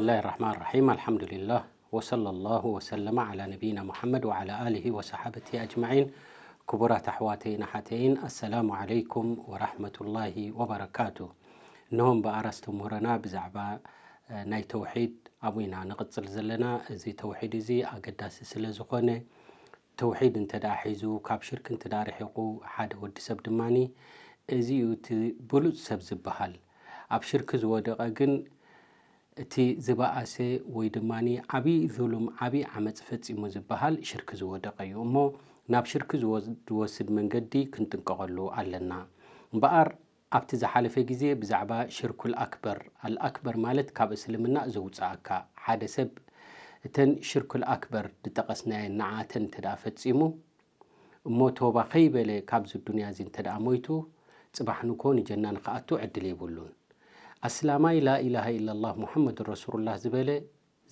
ብስሚላሂ ራሕማን ራሒም። ኣልሓምዱሊላህ ወሰለላሁ ወሰለመ ዓላ ነቢይና ሙሓመድ ወዓላ ኣሊሂ ወሰሓበቲ ኣጅማዒን። ክቡራት ኣሕዋተይን ኣሓተይን፣ ኣሰላሙ ዓለይኩም ወራሕመቱላሂ ወበረካቱ። እንሆ እምበኣር ኣስተምህሮና ብዛዕባ፣ እ፣ ናይ ተውሒድ ኣብኡ ኢና ንቕጽል ዘለና። እዚ ተውሒድ እዚ ኣገዳሲ ስለ ዝኾነ፣ ተውሒድ እንተ ደኣ ሒዙ፣ ካብ ሽርክ እንተ ደኣ ርሒቑ፣ ሓደ ወዲ ሰብ ድማኒ፣ እዚ እዩ እቲ ብሉጽ ሰብ ዝበሃል። ኣብ ሽርክ ዝወደቐ ግን፣ እቲ ዝበኣሰ ወይ ድማኒ ዓብዪ ዙሉም፣ ዓብዪ ዓመጽ ፈጺሙ ዝበሃል ሽርክ ዝወደቐ እዩ። እሞ ናብ ሽርክ ዝወ-፣ ዝወስድ መንገዲ ክንጥንቀቐሉ ኣለና። እምበኣር፣ ኣብቲ ዝሓለፈ ግዜ ብዛዕባ ሽርኩል ኣክበር፣ ኣልኣክበር ማለት ካብ እስልምና ዘውጽኣካ፣ ሓደ ሰብ እተን ሽርኩል ኣክበር ዝጠቐስናየን ንዓተን እንተ ደኣ ፈጺሙ፣ እሞ ቶባ ከይበለ ካብዚ ዱንያ እዚ እንተ ደኣ ሞይቱ፣ ጽባሕ ንግሆ ንጀና ንኽኣቱ ዕድል የብሉን። ኣስላማይ ላኢላሃ ኢላላህ ሙሐመድ ረሱሉላህ ዝበለ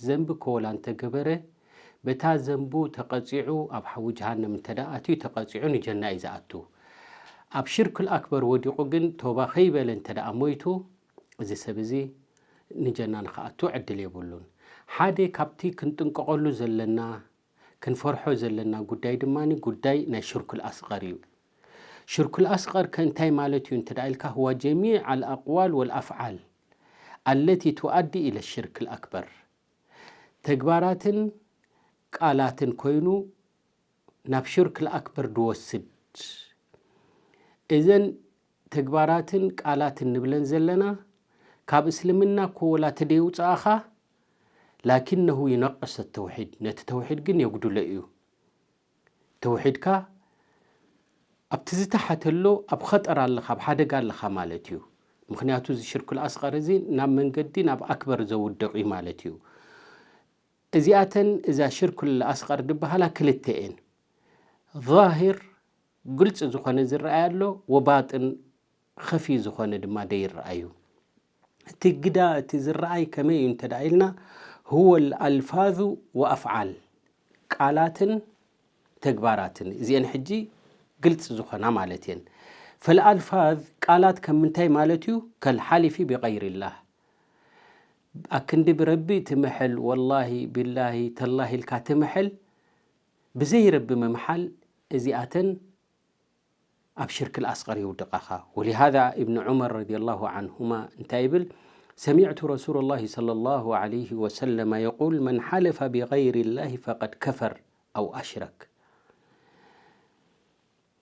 ዘንቢ ኮላ እንተገበረ፣ በታ ዘንቡ ተቐጺዑ ኣብ ሓዊ ጀሃነም እንተ ደኣ ኣትዩ ተቐጺዑ ንጀና እዩ ዝኣቱ። ኣብ ሽርክል ኣክበር ወዲቑ ግን ቶባ ከይበለ እንተ ደኣ ሞይቱ፣ እዚ ሰብ እዚ ንጀና ንኽኣቱ ዕድል የብሉን። ሓደ ካብቲ ክንጥንቀቐሉ ዘለና፣ ክንፈርሖ ዘለና ጉዳይ ድማ ጉዳይ ናይ ሽርኩል ኣስቐር እዩ። ሽርኩል ኣስቐር ከ እንታይ ማለት እዩ እንተ ደኣ ኢልካ፣ هو جميع الأقوال والأفعال التي تؤدي إلى الشرك الأكبر። ተግባራትን ቃላትን ኮይኑ ናብ ሽርክ ኣክበር ድወስድ። እዘን ተግባራትን ቃላትን ንብለን ዘለና ካብ እስልምና እኮ ወላ ተደይውፅኣኻ፣ ላኪነሁ ይነቅስ ተውሒድ፣ ነቲ ተውሒድ ግን የጉድሎ እዩ። ተውሒድካ ኣብቲ ዝተሓተ ኣሎ፣ ኣብ ኸጠር ኣለኻ፣ ኣብ ሓደጋ ኣለኻ ማለት እዩ። ምኽንያቱ እዚ ሽርኩል ኣስቐር እዚ ናብ መንገዲ ናብ ኣክበር ዘውድቕ እዩ ማለት እዩ። እዚኣተን እዛ ሽርኩል ኣስቐር ዝበሃላ ክልተ እየን። ዛሂር ግልፂ ዝኾነ ዝረኣይ ኣሎ፣ ወባጥን ኸፊ ዝኾነ ድማ ደይረኣዩ። እቲ ግዳ እቲ ዝረኣይ ከመይ እዩ እንተ ደኣ ኢልና፣ هو الألفاظ وأفعال፣ ቃላትን ተግባራትን፣ እዚአን ሕጂ ግልፂ ዝኾና ማለት እየን። فالألفاظ ቃላት ከም ምንታይ ማለት እዩ? كالحلف بغير الله፣ ኣክንዲ ብረቢ ትምሕል፣ ወላሂ ቢላሂ ተላሂ ኢልካ ትምሕል፣ ብዘይ ረቢ ምምሓል፣ እዚኣተን ኣብ ሽርክ ኣስቐር የውድቐኻ። ولهذا ابن عمر رضي الله عنهما እንታይ ይብል? سمعت رسول الله صلى الله عليه وسلم يقول: من حلف بغير الله فقد كفر أو أشرك።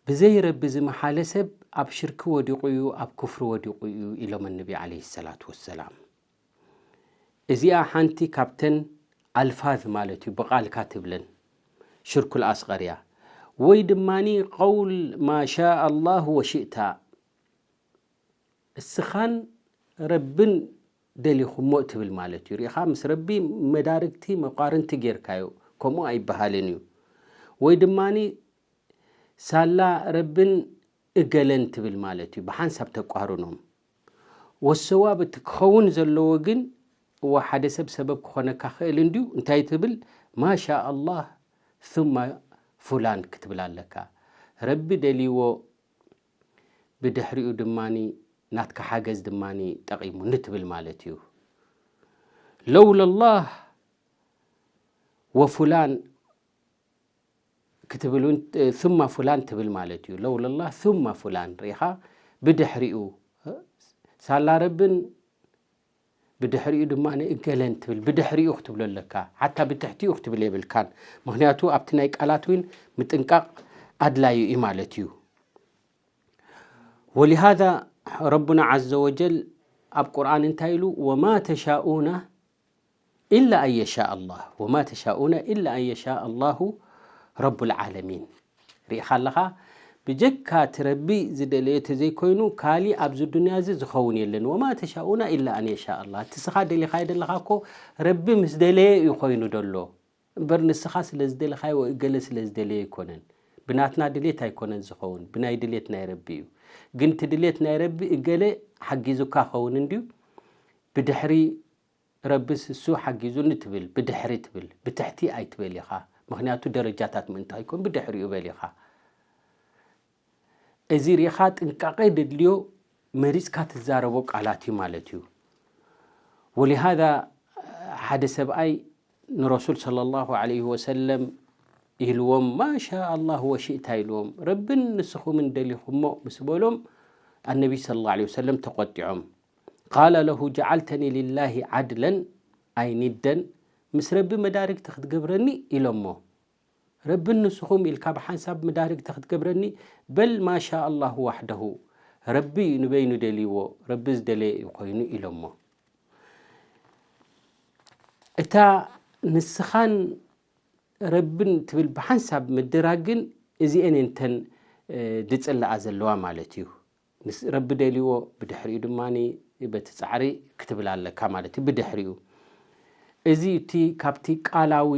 ብዘይ ረቢ ዝመሓለ ሰብ ኣብ ሽርክ ወዲቑ እዩ፣ ኣብ ኩፍሪ ወዲቑ እዩ ኢሎም ነቢ ዓለይሂ ሰላቱ ወሰላም። እዚኣ ሓንቲ ካብተን ኣልፋዝ ማለት እዩ፣ ብቓልካ ትብለን ሽርኩል ኣስቐር እያ። ወይ ድማኒ ቀውል ማ ሻ ኣላሁ ወሽእታ፣ እስኻን ረብን ደሊኹሞ ትብል ማለት እዩ። ሪኢኻ፣ ምስ ረቢ መዳርግቲ መቋርንቲ ጌርካዮ፣ ከምኡ ኣይበሃልን እዩ። ወይ ድማኒ ሳላ ረብን እገለን ትብል ማለት እዩ፣ ብሓንሳብ ተቋርኖም። ወሰዋብ እቲ ክኸውን ዘለዎ ግን፣ እዋ ሓደ ሰብ ሰበብ ክኾነካ ክእል እንድዩ፣ እንታይ ትብል? ማሻ ኣላህ ثم ፉላን ክትብል ኣለካ። ረቢ ደልይዎ፣ ብድሕሪኡ ድማኒ ናትካ ሓገዝ ድማኒ ጠቒሙኒ ትብል ማለት እዩ። ለውለላህ ወፉላን ክትብል እውን፣ ثم ፉላን ትብል ማለት እዩ። ለውለላህ ثم ፉላን ርኢኻ፣ ብድሕሪኡ ሳላ ረብን ብድሕሪኡ ድማ ንእገለን ትብል፣ ብድሕሪኡ ክትብሎ ኣለካ። ሓታ ብትሕቲኡ ክትብል የብልካን። ምኽንያቱ ኣብቲ ናይ ቃላት እውን ምጥንቃቕ ኣድላዩ እዩ ማለት እዩ። ولهذا ረቡና ዓዘ ወጀል ኣብ ቁርኣን እንታይ ኢሉ? ወማ ተሻኡና ኢላ ኣን የሻእ ኣላህ፣ ወማ ተሻኡና ኢላ ኣን የሻእ ኣላሁ ረቡል ዓለሚን። ሪኢኻ ኣለኻ፣ ብጀካ እቲ ረቢ ዝደለዮ ተዘይኮይኑ ካሊእ ኣብዚ ዱንያ እዚ ዝኸውን የለን። ወማ ተሻኡና ኢላ ኣን የሻእ ኣላህ። እቲ ስኻ ደሊኻዮ ዘለኻ እኮ ረቢ ምስ ደለየ እዩ ኮይኑ ደሎ። እምበር ንስኻ ስለ ዝደለኻዮ ወይ እገለ ስለ ዝደለየ ኣይኮነን። ብናትና ድሌት ኣይኮነን ዝኸውን፣ ብናይ ድሌት ናይ ረቢ እዩ። ግን እቲ ድሌት ናይ ረቢ እገለ ሓጊዙካ ኸውን እንድዩ፣ ብድሕሪ ረብስ እሱ ሓጊዙኒ ትብል፣ ብድሕሪ ትብል፣ ብትሕቲ ኣይትበል ኢኻ። ምኽንያቱ ደረጃታት ምእንቲ ኣይኮን፣ ብድሕሪኡ በል ኢኻ። እዚ ሪኻ ጥንቃቐ ደድልዮ መሪጽካ ትዛረቦ ቃላት እዩ ማለት እዩ። ወሊሃዛ ሓደ ሰብኣይ ንረሱል ሰለላሁ ዐለይሂ ወሰለም ኢልዎም፣ ማሻ ኣላህ ወሺእታ ኢልዎም፣ ረብን ንስኹምን ደሊኹሞ ምስ በሎም፣ ኣነቢ ሰለላሁ ዐለይሂ ወሰለም ተቆጢዖም። ቃለ ለሁ ጀዓልተኒ ሊላሂ ዓድለን፣ ኣይ ኒደን፣ ምስ ረቢ መዳርግቲ ክትገብረኒ ኢሎሞ። ረብን ንስኹም ኢልካ ብሓንሳብ መዳርግቲ ክትገብረኒ፣ በል ማሻ ኣላሁ ዋሕደሁ፣ ረቢ እዩ ንበይኑ ደልይዎ፣ ረቢ ዝደለየ እዩ ኮይኑ ኢሎሞ። እታ ንስኻን ረብን ትብል ብሓንሳብ ምድራግ ግን እዚኤን እንተን ድጽልኣ ዘለዋ ማለት እዩ። ረቢ ደልዎ ብድሕሪኡ ድማ በቲ ጻዕሪ ክትብል ኣለካ ማለት እዩ። ብድሕሪኡ እዚ እቲ ካብቲ ቃላዊ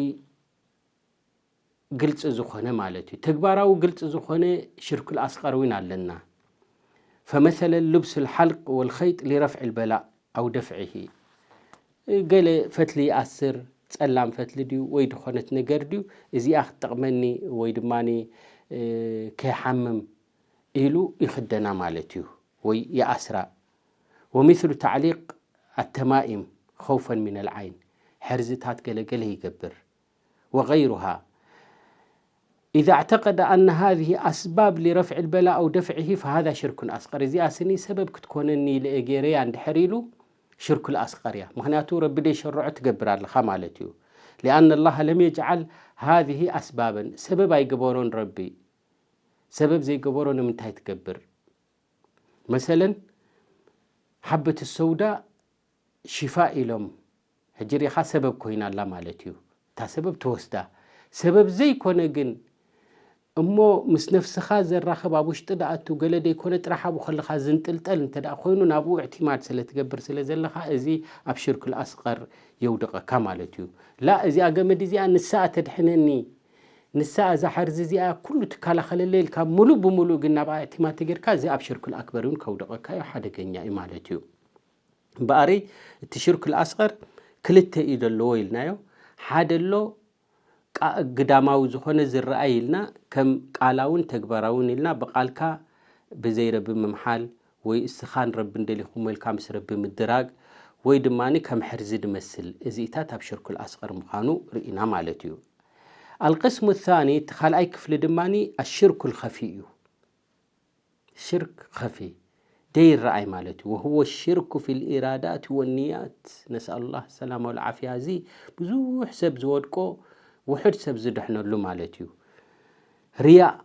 ግልፂ ዝኾነ ማለት እዩ። ተግባራዊ ግልፂ ዝኾነ ሽርኩል ኣስቀር እውን ኣለና። ፈመሰለ ልብስ ልሓልቅ ወልኸይጥ ሊረፍዕ ልበላእ ኣው ደፍዒሂ፣ ገለ ፈትሊ ይኣስር፣ ጸላም ፈትሊ ድዩ ወይ ድኾነት ነገር ድዩ፣ እዚኣ ክትጠቕመኒ ወይ ድማ ከይሓምም ኢሉ ይኽደና ማለት እዩ፣ ወይ ይኣስራ። ወሚስሉ ተዕሊቅ ኣተማኢም ኸውፈን ሚነል ዓይን፣ ሕርዝታት ገለገለ ይገብር። ወገይሩሃ ኢዛ ኣዕተቀደ ኣነ ሃዚህ ኣስባብ ሊረፍዒ ልበላ ኣው ደፍዒሂ ፈሃዛ ሽርኩን ኣስቀር። እዚኣ ስኒ ሰበብ ክትኮነኒ ኢለ እየ ገይረያ እንድሕር ኢሉ ሽርኩል ኣስቀር እያ። ምኽንያቱ ረቢ ደይ ሸርዖ ትገብር ኣለኻ ማለት እዩ። ሊኣነ ኣላህ ለም የጅዓል ሃዚህ ኣስባበን፣ ሰበብ ኣይገበሮን ረቢ። ሰበብ ዘይገበሮ ንምንታይ ትገብር? መሰለን ሓበት ሰውዳ ሽፋእ ኢሎም ሕጂ ሪኻ ሰበብ ኮይና ኣላ ማለት እዩ። እታ ሰበብ ትወስዳ። ሰበብ ዘይኮነ ግን እሞ ምስ ነፍስኻ ዘራኽብ ኣብ ውሽጢ ደኣቱ ገለ ደይኮነ ጥራሕ ኣብኡ ከለኻ ዝንጥልጠል እንተ ደኣ ኮይኑ ናብኡ እዕቲማድ ስለ ትገብር ስለ ዘለኻ እዚ ኣብ ሽርኩል ኣስቐር የውድቐካ ማለት እዩ። ላ እዚኣ ገመድ እዚኣ ንሳ ተድሕነኒ ንሳ እዛ ሓርዚ እዚኣ ኩሉ ትከላኸለለ ኢልካ ሙሉእ ብሙሉእ ግን ናብኣ እዕቲማድ ተጌርካ እዚ ኣብ ሽርኩል ኣክበር እውን ከውድቐካ እዩ፣ ሓደገኛ እዩ ማለት እዩ። እምበኣረይ እቲ ሽርኩል ኣስቐር ክልተ እዩ ዘለዎ ኢልናዮ። ሓደ ኣሎ ግዳማዊ ዝኾነ ዝረኣይ ኢልና ከም ቃላውን ተግባራውን ኢልና ብቃልካ ብዘይ ረቢ ምምሓል ወይ እስኻን ረቢ እንደሊኹሞ ኢልካ ምስ ረቢ ምድራግ ወይ ድማ ከም ሕርዚ ድመስል እዚኢታት ኣብ ሽርኩል ኣስቐር ምዃኑ ርኢና ማለት እዩ። ኣልቅስሙ ታኒ እቲ ካልኣይ ክፍሊ ድማ ኣሽርኩል ኸፊ እዩ። ሽርክ ኸፊ ደይረኣይ ማለት እዩ። ወህወ ሽርኩ ፊል ኢራዳት ወንያት። ነስኣሉላህ ሰላም ወልዓፍያ። እዚ ብዙሕ ሰብ ዝወድቆ ውሑድ ሰብ ዝድሕነሉ ማለት እዩ። ርያእ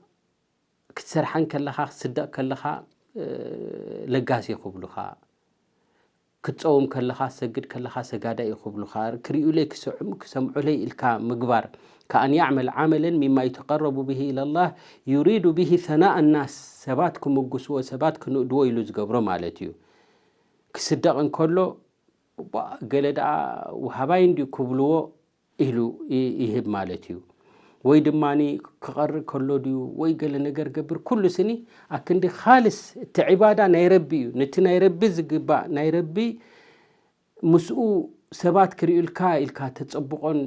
ክትሰርሓን ከለኻ ክትስደቕ ከለኻ ለጋሲ ክብሉኻ ክትፀውም ከለኻ ሰግድ ከለኻ ሰጋዳይ እዩ ክብሉኻ ክሪኡለይ ክሰምዑለይ ኢልካ ምግባር ከኣን ያዕመል ዓመለን ሚማ ዩተቀረቡ ብሂ ኢለላህ ዩሪዱ ብሂ ሰናእ ናስ ሰባት ክምጉስዎ ሰባት ክንእድዎ ኢሉ ዝገብሮ ማለት እዩ። ክስደቕ እንከሎ ገለ ደኣ ውሃባይ እንድዩ ክብልዎ ኢሉ ይህብ ማለት እዩ። ወይ ድማ ክቐርእ ከሎ ድዩ ወይ ገለ ነገር ገብር ኩሉ ስኒ ኣክንዲ ካልስ እቲ ዕባዳ ናይ ረቢ እዩ። ነቲ ናይ ረቢ ዝግባእ ናይ ረቢ ምስኡ ሰባት ክርእዩልካ ኢልካ ተጸብቆን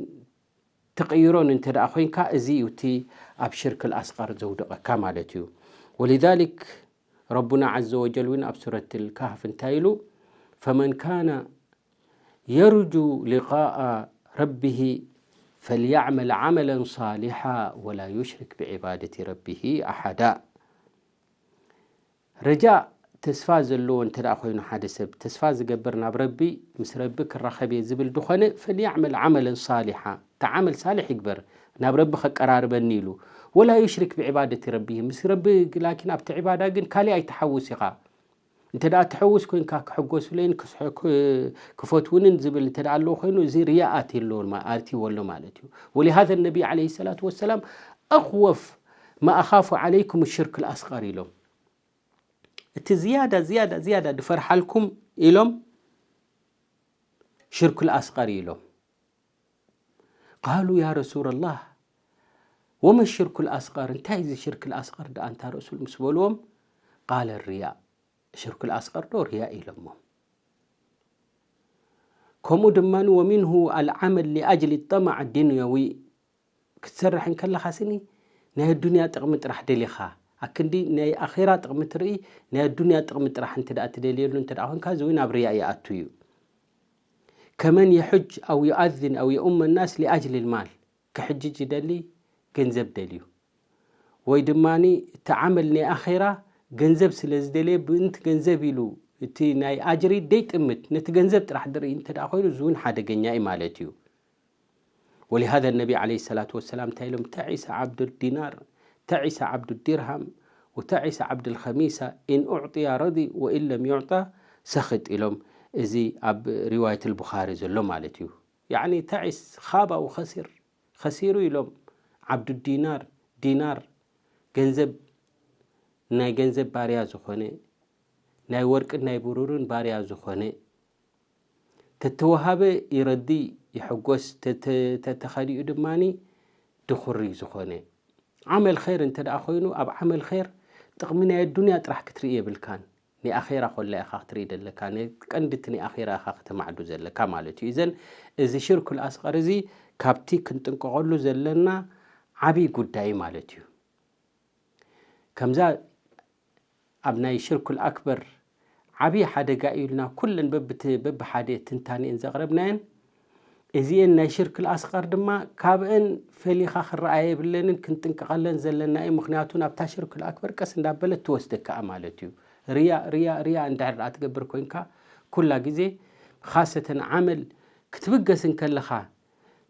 ተቐይሮን እንተ ደኣ ኮይንካ እዚ እዩ እቲ ኣብ ሽርክ ኣስቐር ዘውድቐካ ማለት እዩ። ወሊዛሊክ ረቡና ዓዘ ወጀል እውን ኣብ ሱረት ልካህፍ እንታይ ኢሉ ፈመን ካነ يرجو لقاء ربه فليعمل عملا صالحا ولا يشرك بعبادة ربه أحدا። ረጃእ ተስፋ ዘለዎ እንተ ደኣ ኮይኑ ሓደ ሰብ ተስፋ ዝገብር ናብ ረቢ ምስ ረቢ ክራኸብ እየ ዝብል ድኾነ ፈልያዕመል ዓመለን ሳሊሓ እታ ዓመል ሳሊሕ ይግበር ናብ ረቢ ከቀራርበኒ ኢሉ ወላ ዩሽሪክ ብዕባደቲ ረቢሂ ምስ ረቢ ላኪን ኣብቲ ዕባዳ ግን ካሊእ ኣይትሓውስ ኢኻ። እንተ ደኣ ትሕውስ ኮይንካ ክሕጎሱለይን ክፈትውንን ዝብል እንተ ደኣ ኣለዎ ኮይኑ እዚ ርያ ኣትይዎ ኣሎ ማለት እዩ። ወሊሃዘ ነቢ ዓለይሂ ሰላቱ ወሰላም ኣኽወፍ ማ ኣኻፉ ዓለይኩም ሽርክ ልኣስቀር ኢሎም። እቲ ዝያዳ ዝያዳ ዝያዳ ድፈርሓልኩም ኢሎም ሽርክ ልኣስቀር ኢሎም። ቃሉ ያ ረሱለላህ ወመ ሽርኩ ልኣስቀር እንታይ እዚ ሽርክ ልኣስቀር ደኣ እንታ ረሱል ምስ በልዎም ቃለ ርያ ሽርኩል ኣስቐር ዶ ርያ ኢሎሞ። ከምኡ ድማ ወሚንሁ ኣልዓመል ሊኣጅሊ ጠማዕ ድንያዊ ክትሰርሕ እንከለኻ ስኒ ናይ ኣዱንያ ጥቕሚ ጥራሕ ደሊኻ ኣክንዲ ናይ ኣኼራ ጥቕሚ ትርኢ ናይ ኣዱንያ ጥቕሚ ጥራሕ እንተ ደኣ ትደልየሉ እንተ ደኣ ኮንካ እዚ እውን ኣብ ርያ ይኣቱ እዩ። ከመን የሕጅ ኣው ዩኣዝን ኣው የኡመ ናስ ሊኣጅል ልማል፣ ክሕጅጅ ይደሊ፣ ገንዘብ ደልዩ፣ ወይ ድማ እቲ ዓመል ናይ ኣኼራ ገንዘብ ስለ ዝደልየ ብእንቲ ገንዘብ ኢሉ እቲ ናይ ኣጅሪ ደይጥምት ነቲ ገንዘብ ጥራሕ ድርኢ እንተ ደኣ ኮይኑ እዚ እውን ሓደገኛ እዩ ማለት እዩ። ولهذا النبي عليه الصلاة والسلام እንታይ ኢሎም? تعس عبد الدينار، تعس عبد الدرهم، وتعس عبد الخميسة، إن أعطي رضي وإن لم يعطى سخط ኢሎም። እዚ ኣብ ሪዋየት البخاري ዘሎ ማለት እዩ። ያዕኒ ተዒስ ኻባ ወኸሲር፣ ኸሲሩ ኢሎም። ዓብዱ ዲናር፣ ዲናር ገንዘብ፣ ናይ ገንዘብ ባርያ ዝኾነ፣ ናይ ወርቅን ናይ ብሩርን ባርያ ዝኾነ፣ ተተወሃበ ይረዲ፣ ይሕጎስ፣ ተተ-፣ ተተኸዲኡ ድማኒ ድኹሪ ዝኾነ። ዓመል ኸይር እንተ ደኣ ኮይኑ፣ ኣብ ዓመል ኸይር ጥቕሚ ናይ ኣዱንያ ጥራሕ ክትርኢ የብልካን። ናይ ኣኼራ ኮላ ኢኻ ክትርኢ ዘለካ፣ ናይ ቀንዲ እቲ ናይ ኣኼራ ኢኻ ከተማዕዱ ዘለካ ማለት እዩ። እዘን እዚ ሽርኩል ኣስቐር እዚ ካብቲ ክንጥንቀቐሉ ዘለና ዓብዪ ጉዳይ ማለት እዩ። ከምዛ ኣብ ናይ ሽርኩል ኣክበር ዓብዪ ሓደጋ እዩ ኢልና ኩለን በብት-፣ በብሓደ ትንታኔን ዘቕረብናየን፣ እዚኤን ናይ ሽርክል ኣስቐር ድማ ካብአን ፈሊኻ ክረኣየ የብለንን፣ ክንጥንቀቐለን ዘለና እዩ። ምኽንያቱ ናብታ ሽርክል ኣክበር ቀስ እንዳበለት ትወስደካ ማለት እዩ። ርያ፣ ርያ፣ ርያ እንድሕር ደኣ ትገብር ኮይንካ ኩላ ግዜ፣ ኻሰተን ዓመል ክትብገስ እንከለኻ፣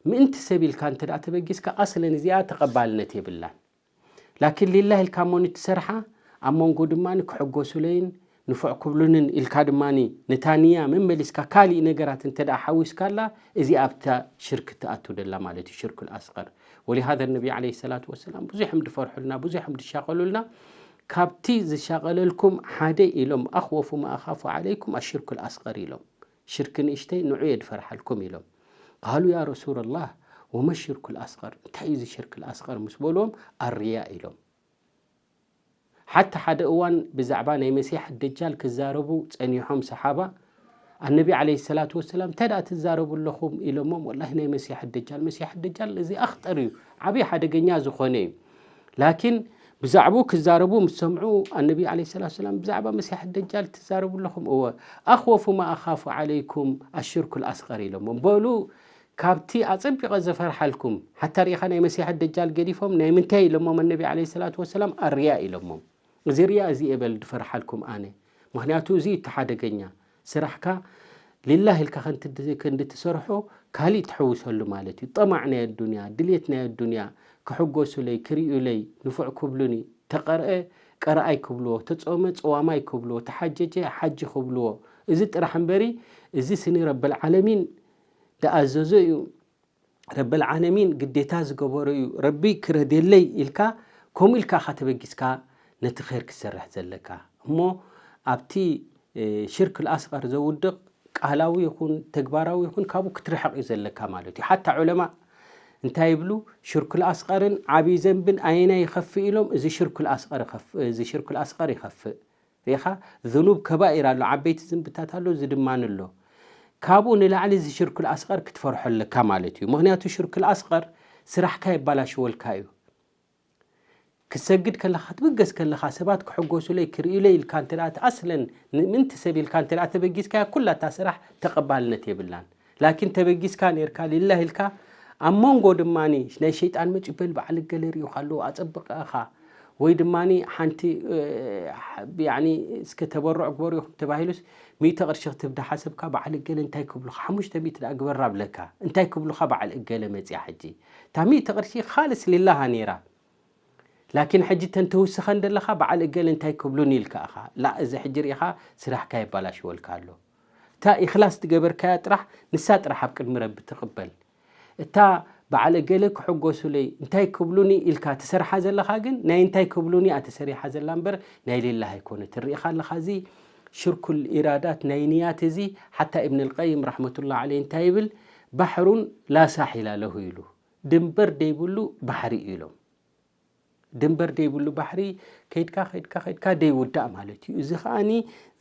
ምእንቲ ሰብ ኢልካ እንተ ደኣ ተበጊስካ፣ ኣስለን እዚኣ ተቐባልነት የብላን። ላኪን ሊላህ ኢልካ እሞ ንትሰርሓ፣ ኣብ መንጎ ድማ ክሕጎሱለይን ንፉዕ ክብሉንን ኢልካ ድማ ነታ ንያ መመሊስካ ካሊእ ነገራት እንተ ደኣ ሓዊስካላ፣ እዚ ኣብታ ሽርክ ትኣቱ ደላ ማለት እዩ፣ ሽርኩል ኣስቐር። ወሊሃዛ ነቢ ዓለይሂ ሰላቱ ወሰላም ብዙሕ እዮም ድፈርሑልና፣ ብዙሕ እዮም ድሻቐሉልና። ካብቲ ዝሻቐለልኩም ሓደ ኢሎም፣ ኣኽወፉ ማ ኣኻፉ ዓለይኩም ኣሽርኩል ኣስቐር ኢሎም። ሽርክ ንእሽተይ ንዑ እየ ድፈርሓልኩም ኢሎም። ቃሉ ያ ረሱለላህ ወመ ሽርኩል ኣስቐር፣ እንታይ እዩ እዚ ሽርክል ኣስቐር ምስ በልዎም፣ ኣርያ ኢሎም። ሓታ ሓደ እዋን ብዛዕባ ናይ መሲሕ ደጃል ክዛረቡ ጸኒሖም ሰሓባ፣ ኣነቢ ዓለይሂ ሰላቱ ወሰላም እንታይ ደኣ ትዛረቡ ኣለኹም ኢሎሞም፣ ወላሂ ናይ መሲሕ ደጃል፣ መሲሕ ደጃል እዚ ኣኽጠር እዩ፣ ዓብዪ ሓደገኛ ዝኾነ እዩ። ላኪን ብዛዕባኡ ክዛረቡ ምስ ሰምዑ፣ ኣነቢ ዓለይሂ ሰላቱ ወሰላም ብዛዕባ መሲሕ ደጃል ትዛረቡ ኣለኹም? እወ። ኣኽወፉ ማ ኣኻፉ ዓለይኩም ኣሽርኩል ኣስቐር ኢሎሞም። በሉ ካብቲ ኣጸቢቐ ዘፈርሓልኩም፣ ሓታ ርኢኻ ናይ መሲሕ ደጃል ገዲፎም፣ ናይ ምንታይ ኢሎሞም ኣነቢ ዓለይሂ ሰላቱ ወሰላም? ኣርያ ኢሎሞም። እዚ ርያ እዚ እየ በል ድፈርሓልኩም ኣነ። ምኽንያቱ እዚ እዩ እቲ ሓደገኛ። ስራሕካ ሊላህ ኢልካ ከንትድ-፣ ክንዲ ትሰርሖ ካሊእ ትሕውሰሉ ማለት እዩ። ጠማዕ ናይ ኣዱንያ፣ ድልየት ናይ ኣዱንያ፣ ክሕጎሱለይ፣ ክርእዩለይ፣ ንፉዕ ክብሉኒ፣ ተቐርአ ቀረኣይ ክብልዎ፣ ተጾመ ጾዋማይ ክብልዎ፣ ተሓጀጀ ሓጂ ክብልዎ። እዚ ጥራሕ እምበሪ፣ እዚ ስኒ ረበል ዓለሚን ደኣዘዞ እዩ። ረበል ዓለሚን ግዴታ ዝገበሮ እዩ። ረቢ ክረድየለይ ኢልካ፣ ከምኡ ኢልካ ኢኻ ተበጊስካ ነቲ ኸይር ክትሰርሕ ዘለካ። እሞ ኣብቲ፣ እ፣ ሽርክል ኣስቐር ዘውድቕ ቃላዊ ይኹን ተግባራዊ ይኹን ካብኡ ክትርሕቕ እዩ ዘለካ ማለት እዩ። ሓታ ዑለማ እንታይ ይብሉ? ሽርክል ኣስቐርን ዓብዪ ዘንብን ኣየናይ ይኸፍእ ኢሎም፣ እዚ ሽርክል ኣስቐር ይኸፍ-፣ እዚ ሽርክል ኣስቐር ይኸፍእ። ርኢኻ? ዝኑብ ከባኢር ኣሎ፣ ዓበይቲ ዝንብታት ኣሎ፣ እዚ ድማ ኣሎ። ካብኡ ንላዕሊ እዚ ሽርክል ኣስቐር ክትፈርሖ ኣለካ ማለት እዩ። ምኽንያቱ ሽርክል ኣስቐር ስራሕካ የባላሽወልካ እዩ። ክትሰግድ ከለኻ፣ ክትብገስ ከለኻ፣ ሰባት ክሕጎሱለይ፣ ክርእዩለይ ኢልካ እንተ ደኣ፣ ኣስለን ን-፣ ምንቲ ሰብ ኢልካ እንተ ደኣ ተበጊስካያ፣ ኩላ እታ ስራሕ ተቐባልነት የብላን። ላኪን ተበጊስካ ኔርካ፣ ሊላህ ኢልካ፣ ኣብ መንጎ ድማ ናይ ሸይጣን መጺኡ፣ በል በዓል ገለ ርእዩኻ ኣለዉ፣ ኣጸብቕ ኢኻ፣ ወይ ድማ ሓንቲ፣ እ፣ ያኒ፣ እስከ ተበሩዕ ግበሩ ኢኹም ተባሂሉስ፣ ሚእቲ ቅርሺ ክትህብ ዳሓሰብካ፣ በዓል ገለ እንታይ ክብሉኻ፣ ሓሙሽተ ሚእቲ ደኣ ግበራ ብለካ፣ እንታይ ክብሉኻ፣ በዓል እገለ መጺኣ ሕጂ። እታ ሚእቲ ቅርሺ ኻልስ ሊላሃ ኔራ። ላኪን ሕጂ ተን ተውስኸን ደለኻ፣ በዓል እገለ እንታይ ክብሉኒ ኢልካ ኢኻ። ላ፣ እዚ ሕጂ ርኢኻ ስራሕካ የባላሽወልካ ኣሎ። እታ ኢኽላስ ትገበርካያ ጥራሕ፣ ንሳ ጥራሕ ኣብ ቅድሚ ረቢ ትቕበል። እታ በዓል እገለ ክሕጎሱለይ እንታይ ክብሉኒ ኢልካ ትሰርሓ ዘለኻ ግን፣ ናይ እንታይ ክብሉኒ እያ ተሰሪሓ ዘላ እምበር፣ ናይ ሊላህ ኣይኮነትን። ርኢኻ ኣለኻ፣ እዚ ሽርኩል ኢራዳት ናይ ንያት እዚ፣ ሓታ ኢብን ኣልቀይም ረሕመቱላህ ዓለይህ እንታይ ይብል? ባሕሩን ላ ሳሒላ ለሁ ኢሉ፣ ድንበር ደይብሉ ባሕሪ እዩ ኢሎም። ድንበር ደይብሉ ባሕሪ ከይድካ፣ ከይድካ፣ ከይድካ ደይውዳእ ማለት እዩ። እዚ ከኣኒ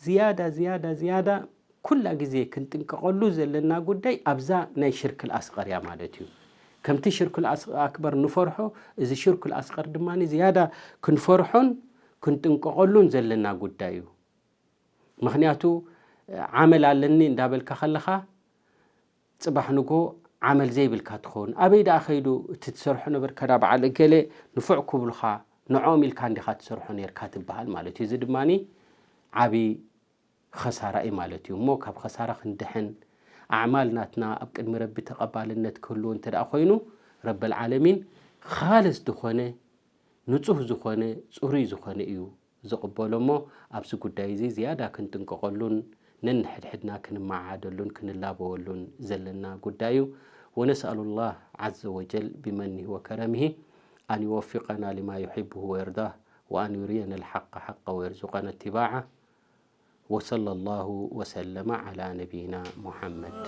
ዝያዳ፣ ዝያዳ፣ ዝያዳ ኩላ ግዜ ክንጥንቀቐሉ ዘለና ጉዳይ ኣብዛ ናይ ሽርክል ኣስቐር እያ ማለት እዩ። ከምቲ ሽርክል ኣስ-፣ ኣክበር ንፈርሖ፣ እዚ ሽርክል ኣስቐር ድማ ዝያዳ ክንፈርሖን ክንጥንቀቐሉን ዘለና ጉዳይ እዩ። ምኽንያቱ፣ ዓመል ኣለኒ እንዳበልካ ከለኻ፣ ጽባሕ ንጎ ዓመል ዘይብልካ ትኸውን። ኣበይ ደኣ ከይዱ እቲ ትሰርሖ ነበርካ ዳ በዓል እገሌ ንፉዕ ክብሉኻ ንዖም ኢልካ እንዲኻ ትሰርሖ ነርካ ትበሃል ማለት እዩ። እዚ ድማ ዓቢ ኸሳራ እዩ ማለት እዩ። እሞ ካብ ኸሳራ ክንድሕን ኣዕማል ናትና ኣብ ቅድሚ ረቢ ተቐባልነት ክህልዎ እንተ ደኣ ኮይኑ ረበል ዓለሚን ኻልስ ዝኾነ ንጹህ ዝኾነ ጽሩይ ዝኾነ እዩ ዝቕበሎ። እሞ ኣብዚ ጉዳይ እዚ ዝያዳ ክንጥንቀቐሉን ነንሕድሕድና ክንመዓደሉን ክንላበወሉን ዘለና ጉዳይ እዩ። ونسأل الله عز وجل بمنه وكرمه أن يوفقنا لما يحبه ويرضاه وأن يرينا الحق حقا ويرزقنا اتباعه وصلى الله وسلم على نبينا محمد.